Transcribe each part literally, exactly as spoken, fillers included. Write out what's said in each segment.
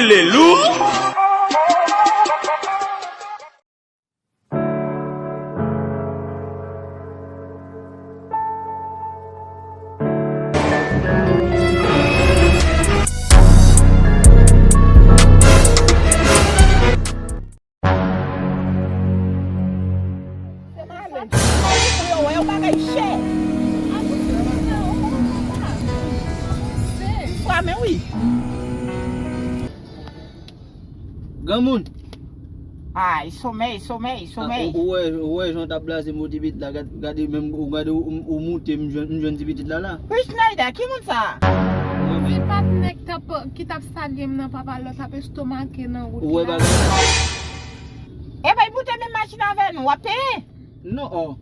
Il est lourd. Framen wi. Granmoun. Ay, somèy, somèy, somèy. Ou, ou wè, ou wè jan w t ap blaze m pou ti pitit la, gad- gade menm, ou gade ou, ou moute, m jwenn, m jwenn ti pitit la la. Rich Nayda, ki moun sa? Mwen menm. Se pa t nèg t ap, ki t ap salye m nan, papa, lè w t ap estomake nan wout la. Ou wè bagay la? Epa, li moute menm machin avè nou, w ap peye? Non, oh.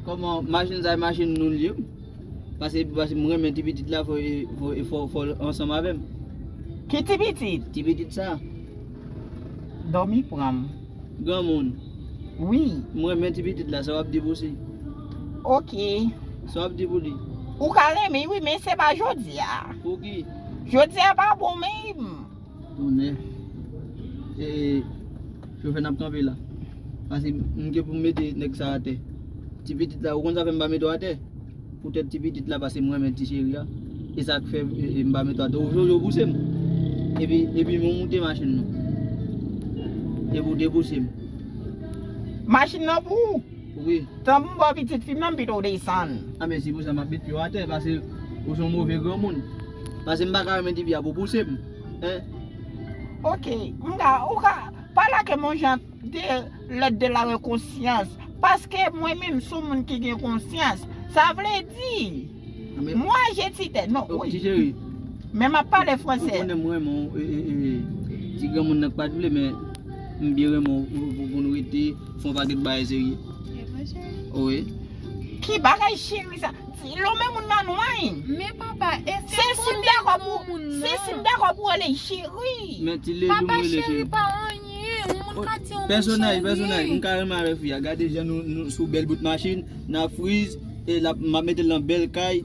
Kòman machin sa, machin nou l ye? Pase, pase m renmen ti pitit la, fò, fò, fò, fò l ansanm avè m. Ki ti pitit? Ti pitit sa. Dòmi pran m. Granmoun. Wi. M renmen ti pitit la, sa w ap di pou si? Oke. Sa w ap di pou li? Ou ka renmen, wi, men se pa jodi a. Pou ki? Jodi a pa bon, men Tonnè. E, chofè, n ap kanpe la. Pase m gen pou m mete nèg sa atè. Ti pitit la, ou konn sa fè m pa mete w atè? Poutèt ti pitit la, pase m renmen ti cheri a. E sa k fè, e, e, m pa mete w atè. Ou, Jojo pouse m. Epi, epi m moute machin nan. Epi w te pouse m. Machin nan pou ou? Wi. Tanpri, m ba w pitit fi m nan, m pito w desann. A, men se pou sa m ap met pye w atè, pase ou se yon move granmoun. Pase m pa ka renmen tifi a pou pouse m. Hein? Oke, m ka, ou ka pale ak m yon jan de lèt de la rekonsyans. Paske mwen menm se yon moun ki gen konsyans. Sa vle di, mwen je ti tèt. Non, wi. Ti cheri. Men m ap pale fransè. Ou konnen mwen, mwen, e, e, e, ti granmoun nan k pa t vle, men m byen renmen w pou, pou, pou nou rete, fè yon pakèt bagay serye. E vre, cheri? Wi. Ki bagay cheri sa? Lonmen moun nan nway. Men papa, èske se si m dakò pou, se si m dakò pou rele l cheri. Men ti Lelou m rele cheri. Papa, cheri pa anyen. Yon moun ka di yon moun cheri. Pèsonaj, pèsonaj, m ka renmen avèk fi a. Gade jan nou, nou sou bèl bout machin, nan friz, e l ap, m ap mete l nan bèl kay.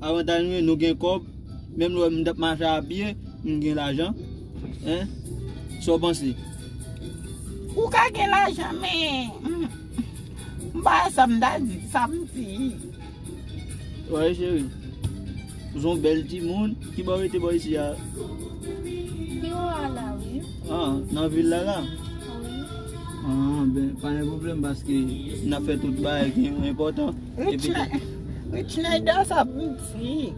Avantaj nou, nou gen kòb. Menm lè m t ap mache a pye, m gen lajan. Hein? Sa w panse? Ou ka gen lajan, men, mm, m pa wè sa m ta di, sa m di. Wè, cheri. Ou se yon bèl timoun. Ki bò w rete bò isi a? Pi wo a la, wi. Ah, nan vil la la? Wi. Ah, ben, pa gen pwoblèm, paske n ap fè tout bagay ki enpòtan. Epi Rich Nayda, sa pou m di.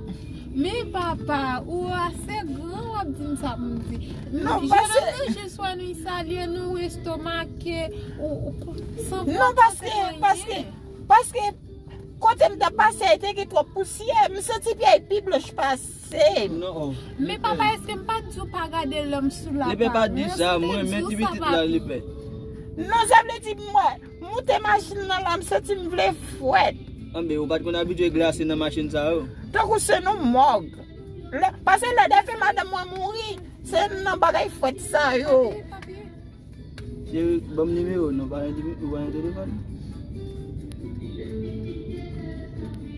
Men papa, ou ase gran, w ap di m sa pou m di. Non, paske jis wè nou salye nou, estomake, ou, ou, san pran anyen. Non, paske, paske, paske kote m t ap pase a, te gen twòp pousyè, m santi pye a pi blanch pase m. Non. Men papa, èske m pa t di w pa gade lè m sou la? Li pa di sa, mwen, men ti pitit la, li pè. Non, sa vle di mwen, moute machin nan la, m santi m vle fwèt. Anben, ou pa t konn abitye glase nan machin sa yo? Tankou se nan mòg. Lè, pase lè defen madanm mwen mouri, se nan bagay fwèt sa yo. Cheri, ban m nimewo w non, pa gen nimewo, ou pa gen telefòn?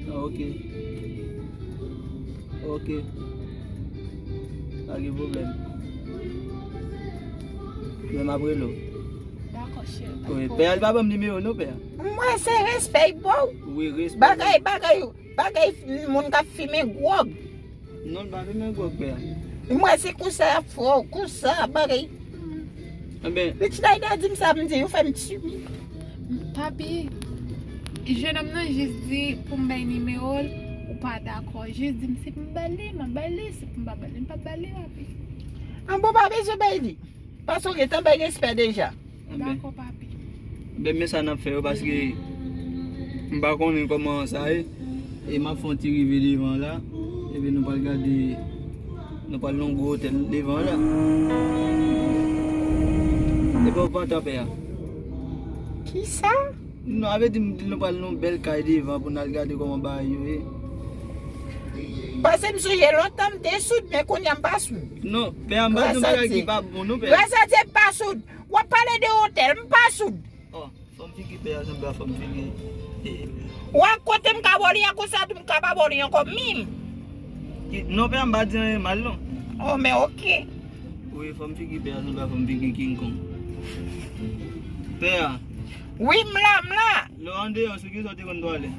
Ah, ok. Ok. Pa gen pwoblèm. Men m ap rele w. Dakò, cheri. Wi, pè a, li pa ban m nimewo non, pè a. Mwen, se respè y ba w. Wi, respè. Bagay, bagay, bagay moun k ap fimen gwòg. Non, li pa fimen gwòg, pè a. Mwen, se konsa y ap fè w, konsa, bagay. Anben. Rich Nayda di m sa, m di, ou fè m timid. Papi, jennonm nan jis di pou m bay nimewo l, ou pa dakò. Jis di m si pou m bay li, m ap bay li, si pou m pa bay li, m p ap bay li, papi. An bon, pa bezwen bay li. Paske w gentan bay respè deja. Dakò, papi. Ben, men sa n ap fè yo, paske m pa konnen kòman sa ye. E m ap fè yon ti rive devan la. Epi nou pral gade, nou pral nan gwo otèl devan la. E pa w pantan pè a. Kisa? Non, avè di m di nou pral nan yon bèl kay devan pou n al gade kòman bagay yo ye. Paske m sonje lontan m te soud, men kounye a m pa soud. Non, pè a, m pa di yon bagay ki pa bon non, pè a. Gras a Dye, m pa soud. W ap pale de otèl, m pa soud. Oh, fòm figi pè a sanble a fòm figi. W ap kote m ka ba w li a konsa tou, m ka pa ba w li ankò menm. Ki, non, pè a, m pa di anyen mal non. Oh, men oke. Wi, fò m figi pè a sou la, fò m figi King Kong. Pè a. Wi, m la, m la. Lè w andeyò, sou ki sa w te konn pale?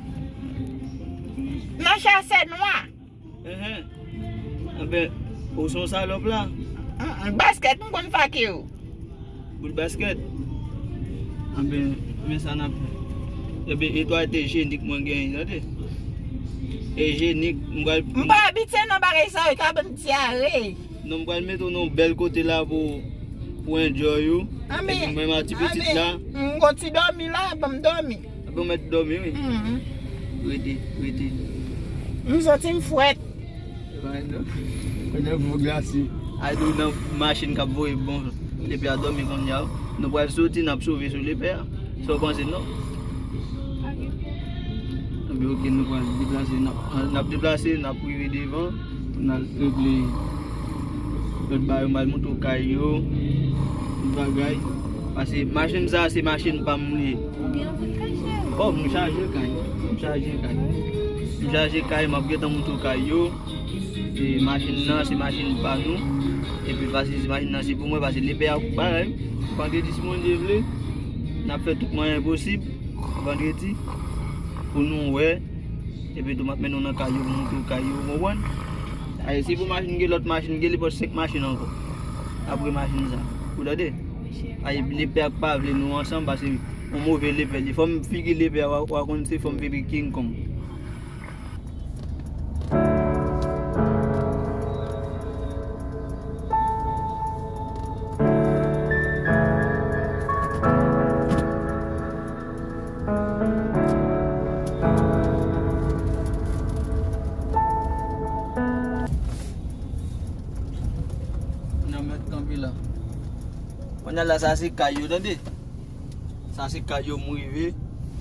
Nan chasè nwa. Enhen. Enben, ou se yon salòp la. Anhan, baskèt m konn fake w. Boul baskèt. Enben, men sa n ap fè. Enben, etwalèt ijyenik mwen genyen, tande. Ijyenik, m pral. M pa abitye nan bagay sa yo, ka ban m dyare. Non, m pral mete w nan yon bèl kote la pou, pou enjoy ou. Epi mwen, ma ti pitit la. M gon ti dòmi la, ban m dòmi. Bon, mèt dòmi, wi. Mhm. Rete, rete. M santi m frèt. Konnen vou glase. Ay, nou nan machin k ap voye bon. Lepè a dòmi kounye a. Nou pral soti, n ap sove sou lepè a. Sa w panse, non? Ebyen, oke, nou pral deplase. N ap, n ap deplase, n ap rive devan. Pou n al regle lòt bagay, m al montre w kay yo, tout bagay. Paske machin sa, se machin pa m li ye. Ou gen anpil kay, cheri? Oh, m chaje kay. M chaje kay. M chaje kay, m ap gentan montre w kay yo. E machin nan, se machin pa nou. Epi paske se machin nan, se pou mwen, paske lepè a bagay. Vandredi, si Bondye vle, n ap fè tout mwayen posib, vandredi, pou nou wè. Epi tou, m ap mennen w nan kay yo, pou montre w kay yo, w konprann? Ay, si pou machin gen, lòt machin gen, li pòt senk machin ankò. Apre machin sa. Ou tande? Ay, lepè a pa vle nou ansanm, paske yon move lepè li. Fò m figi lepè a, w a, w a konn se fò m figi King Kong. N a mèt kanpe la. Kounye a la, sa se kay yo, tande. Sa se kay yo, m rive.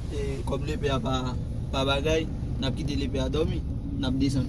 E, kòm lepè a pa, pa bagay, n ap kite lepè a dòmi. N ap desann.